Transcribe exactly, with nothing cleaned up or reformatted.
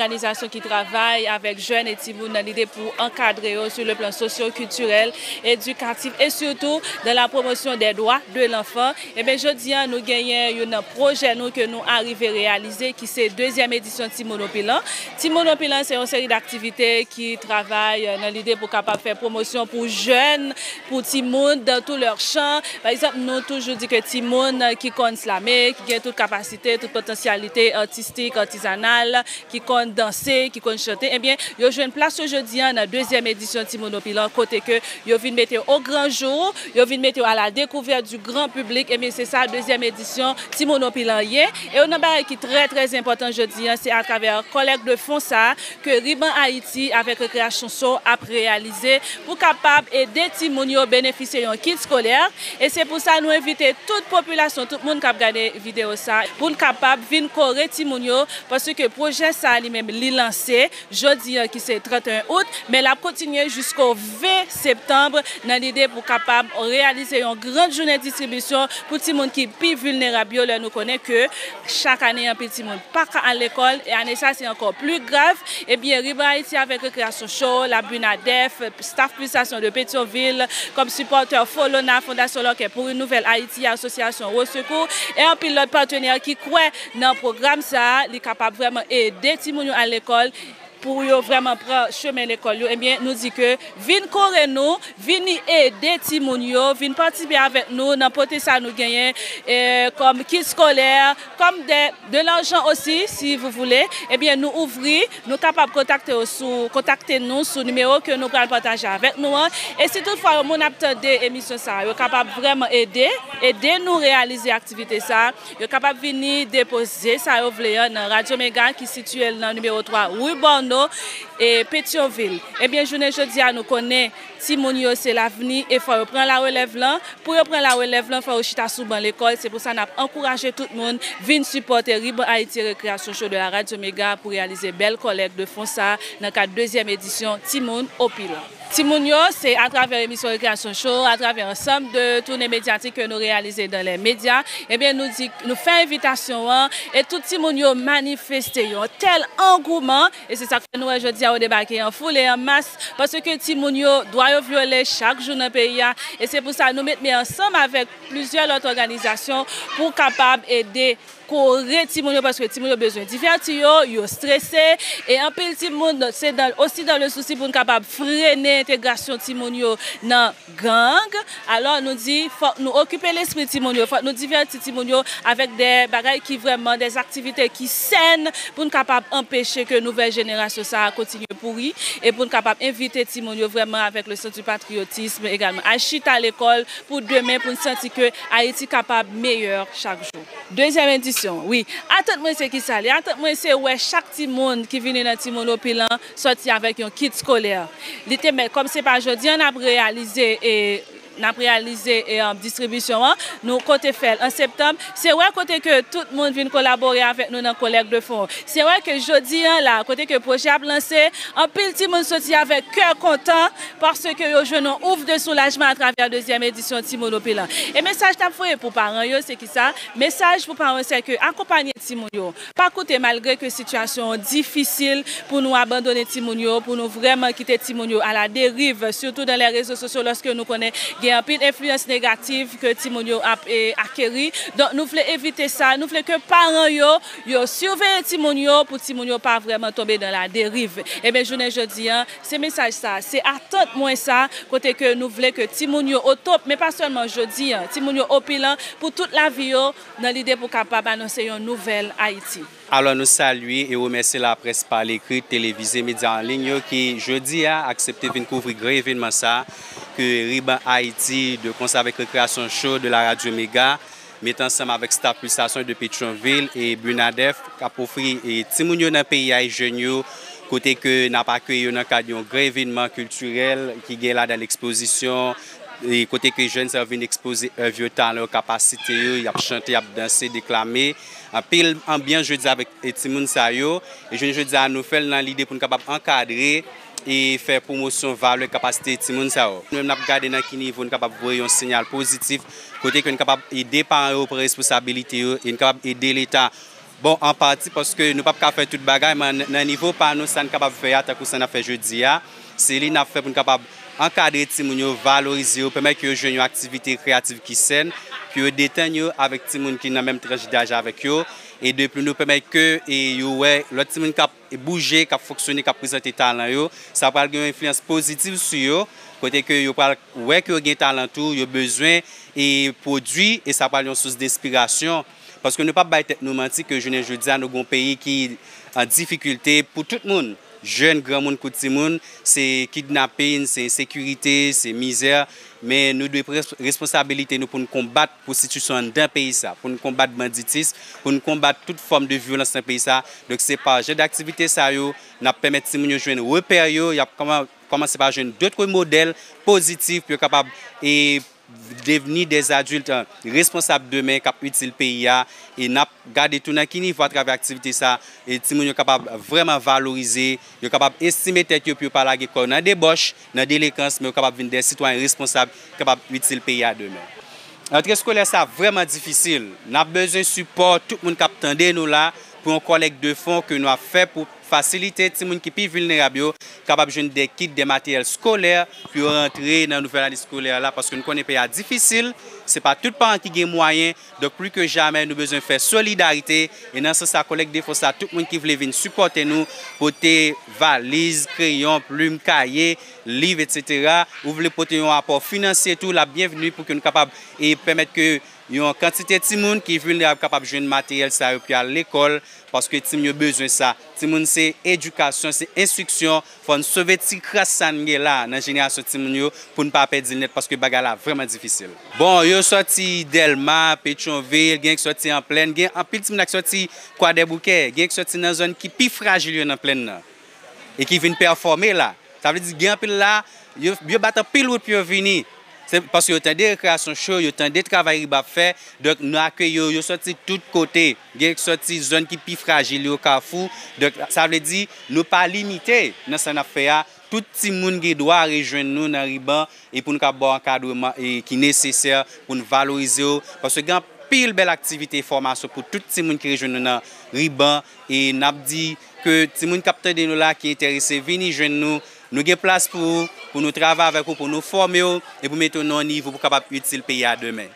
òganizasyon ki travay avèk jèn e timoun nan lide pou ankadre yo sur le plan socio-culturel, éducatif et surtout dans la promotion des droits de l'enfant. Ebyen, jodi a, nou genyen youn nan pwojè nou ke nou arive reyalize, ki se dezyèm edisyon Timoun Opilan. Timoun Opilan se yon seri d'aktivite ki travay, euh, nan lide pou kapab fè pwomosyon pou jèn, pou timoun dans tous leurs champs. Pa egzanp, nou toujou di ke timoun ki konn slame, ki gen tout kapasite, tout potansyalite atistik, atizanal, ki konn danse, ki konn chante, ebyen, yo jwenn plas yo jodi a nan dezyèm edisyon Timoun Opilan, kote ke yo vin mete yo au grand jour, yo vin mete yo à la découverte du grand public. Ebyen, se sa dezyèm edisyon Timoun Opilan ye. E youn nan bagay ki trè, trè enpòtan jodi a, se atravè kòlèk de fon sa a ke Riban Ayiti avèk Recreation Show ap reyalize pou kapab ede timoun yo benefisye yon kit eskolè. E se pou sa nou envite tout popilasyon, tout moun k ap gade videyo sa, pou n kapab vin kore timoun yo, paske pwojè sa a li menm li lanse jodi a ki se trannteyen out, men l ap kontinye jisko ven septanm nan lide pou kapab reyalize yon gran jounen distribisyon pou timoun ki pi vilnerab yo, lè nou konnen ke chak ane anpil timoun pa ka al lekòl, e ane sa se ankò pli grav. Ebyen, Riban Ayiti avèk Recreation Show, Labunadef, Staff Pulsasyon de Petyonvil, kòm sipòtè Folona, Fondasyon Lòkè pour une Nouvelle Haïti, Asosyasyon Au Secours, e anpil lòt patnè ki kwè nan pwogram sa a, li kapab vrèman ede timoun yo al lekòl, pou yo vrèman pran chemen lekòl yo, ebyen, nou di ke vin kore nou, vini ede timoun yo, vin patisipe avèk nou nan pote sa nou genyen, eh, kòm kit eskolè, kòm de, de lajan osi, si vous voulez. Ebyen, nou ouvri, nou kapab kontakte yo sou, kontakte nou sou nimewo ke nou pral pataje avèk nou an. E si toutfwa yon moun ap tande emisyon sa a, yo kapab vrèman ede, ede nou reyalize aktivite sa a, yo kapab vini depoze sa yo vle an nan Radyo Mega ki sitiye l nan nimewo twa Rue Borno e Petyonvil. Ebyen, jounen jodi a, nou konnen timoun yo se lavni e fò yo pran larelèv lan. Pou yo pran larelèv lan, fò yo chita sou ban lekòl. Se pou sa n ap ankouraje tout moun vin sipòte Riban Ayiti Recreation Show de la Radyo Mega pou reyalize bèl kòlèk de fon sa a nan kad dezyèm edisyon Timoun Opilan. Timoun yo, se atravè emisyon Recreation Show, atravè ansanm de toune medyatik ke nou reyalize dans les médias, ebyen, nou di, nou fè envitasyon an, e tout timoun yo manifeste yon tèl angouman, e se sa k fè nou wè jodi a yo debake an foul e an mas, paske timoun yo, dwa yo vyole chak jou nan peyi a, e se pou sa nou met men ansanm avèk plizyè lòt òganizasyon pou kapab ede kore timoun yo, paske timoun yo bezwen divèti yo, yo strese, e anpil timoun, se dan, osi dan le sousi pou n kapab frene entegrasyon timoun yo nan gang. Alò, nou di, fòk nou okipe lespri timoun yo, fòk nou divèti timoun yo avèk de bagay ki vrèman, de aktivite ki sèn, pou n kapab anpeche ke nouvèl jenerasyon sa a kontinye pouri, e pou n kapab envite timoun yo vrèman avèk le sens du patriotisme egalman al chita lekòl, pou demen, pou n santi ke Ayiti kapab meyè chak jou. Dezyèm edisyon, wi. Atant mwen se kisa li? Atant mwen se wè chak timoun ki vini nan Timoun Opilan sòti avèk yon kit eskolè. Li te mèt, kòm se pa jodi a n ap reyalize, e, n ap reyalize, e, an, distribisyon an, nou konte fè l an septanm. Se wè kote ke tout moun vin kolabore avèk nou nan kòlèk de fon. Se wè ke jodi a la, kote ke pwojè ap lanse, anpil timoun soti avèk kè kontan, paske yo jwenn yon ouf de soulajman atravè dezyèm edisyon Timoun Opilan. E mesaj n ap voye pou paran yo, se kisa? Mesaj pou paran yo, se ke akonpanye timoun yo. Pa koute, malgre ke sitiyasyon an difisil, pou nou abandone timoun yo, pou nou vrèman kite timoun yo à la dérive, surtout dans les réseaux sociaux, lòske nou konnen gen anpil enfliyans negatif ke timoun yo ap, e, akeri. Donk, nou vle evite sa, nou vle ke paran yo, yo siveye timoun yo, pou timoun yo pa vrèman tonbe dans la dérive. Ebyen, jounen jodi a, se mesaj sa, se atant mwen sa, kote ke nou vle ke timoun yo o top, men pa sèlman jodi a, timoun yo Opilan, pou tout lavi yo, nan lide pou kapab anonse yon nouvèl Ayiti. Alò, nou salye e remèsye laprès pa lekri, televize, medya an liy yo ki, jodi a, aksepte vin kouvri gran evènman sa a ke Riban Ayiti, de konsè avèk Recreation Show de la Radio Mega, met ansanm avèk Staff Pulsasyon de Petyonvil e Bunadef, k ap ofri, e, timoun yo nan peyi a e jèn yo, kote ke n ap akeyi yo nan kad yon gran evènman kiltirèl ki gen ladan l ekspozisyon, e kote ke jèn sa yo vin ekspoze èv yo, talan yo, kapasite yo, y ap chante, y ap danse, deklame. Anpil anbyans jodi avèk, e, timoun sa yo. E jounen jodi a, nou fè l nan lide pou n kapab ankadre e fè pwomosyon valè kapasite timoun sa yo. Nou menm n ap gade nan ki nivo n kapab voye yon siyal pozitif, kote ke n kapab ede paran yo pran responsabilite yo e n kapab ede Leta Bon, an pati paske nou p ap ka fè tout bagay, men nan nivo pa nou, sa n kapab fè a, tankou sa n ap fè jodi a, se li n ap fè pou n kapab ankadre timoun yo, valorize yo, pèmèt ke yo jwenn yon aktivite kreyativ ki sèn, pou yo detann yo avèk timoun ki nan menm tranch daj avèk yo, e depi nou pèmèt ke e yo wè lòt timoun k ap bouje, k ap fonksyone, k ap prezante talan yo, sa pral gen yon enfliyans pozitiv sou yo, kote ke yo pral wè ke yo gen talan tou, yo bezwen e pwodui, e sa pral yon sous denspirasyon. Paske nou p ap bay tèt nou manti ke jounen jodi a, nou gen yon peyi ki an difikilte pou tout moun. Jèn, granmoun kou timoun, se kidnapin, se ensekirite, se mizè. Men nou dwe pran responsabilite nou pou n konbat pwostitisyon anndan peyi sa, pou n konbat banditis, pou n konbat tout fòm de vyolans nan peyi sa. Donk, se pa jan daktivite sa yo n ap pèmèt timoun yo jwenn repè yo, y ap kòman-, kòmanse pa jwenn dòt modèl pozitif pou yo kapab e devni dèzadilt responsab demen k ap itil peyi a. E n ap gade tou nan ki nivo atravè aktivite sa, e timoun yo kapab vrèman valorize, yo kapab estime tèt yo pou yo pa lage kò yo nan debòch, nan delenkwans, men yo kapab vin de sitwayen responsab ki kapab itil peyi a demen. Rantre eskolè sa vrèman difisil. N ap bezwen sipò tout moun k ap tande nou la pou yon kòlèk de fon ke nou ap fè pou fasilite timoun ki pi vilnerab yo kapab jwenn de kit, de materyèl eskolè pou yo rantre nan nouvèl ane eskolè la, paske nou konnen peyi a difisil, se pa tout paran ki gen mwayen. Donk, pli ke jamè, nou bezwen fè solidarite, e nan sans sa, kòlèk de fon sa, tout moun ki vle vin sipòte nou, pote valiz, kreyon, plim, kaye, liv, etsetera. Ou vle pote yon apò finansye tou, l ap byenvni pou ke nou kapab e pèmèt ke yon kantite timoun ki vilnerab kapab jwenn materyèl sa yo pou y al lekòl, paske timoun yo bezwen sa. Timoun se edikasyon, se enstriksyon, fò n sove ti kras sa n gen la nan jenerasyon timoun yo pou n pa pèdi l nèt, paske bagay la vrèman difisil. Bon, yo sòti Dèlma, Petyonvil, gen ki sòti an plèn, gen anpil timoun k sòti Kwadèboukè, gen ki sòti nan zòn ki pi frajil yo nan plèn nan e ki vin pèfòme la. Sa vle di, gen anpil la, yo, yo bat anpil wout pou yo vini. Se paske yo tande Rekreasyon Show, yo tande travay Riban ap fè. Donk, nou akeyi yo, yo sòti tout kote. Gen ki sòti zòn ki pi frajil yo, Kafou. Donk, sa vle di, nou pa limite nan sa n ap fè a. Tout timoun gen dwa rejwenn nou nan Riban e pou nou ka ba yo ankadreman e ki nesesè pou n valorize yo. Paske gen anpil bèl aktivite e fòmasyon pou tout timoun ki rejwenn nou nan Riban. E n ap di ke timoun k ap tande nou la, ki enterese, vini jwenn nou. Nou gen plas pou ou, pou nou travay avèk ou, pou nou fòme w e pou mete w nan yon nivo pou w kapab itil peyi a demen.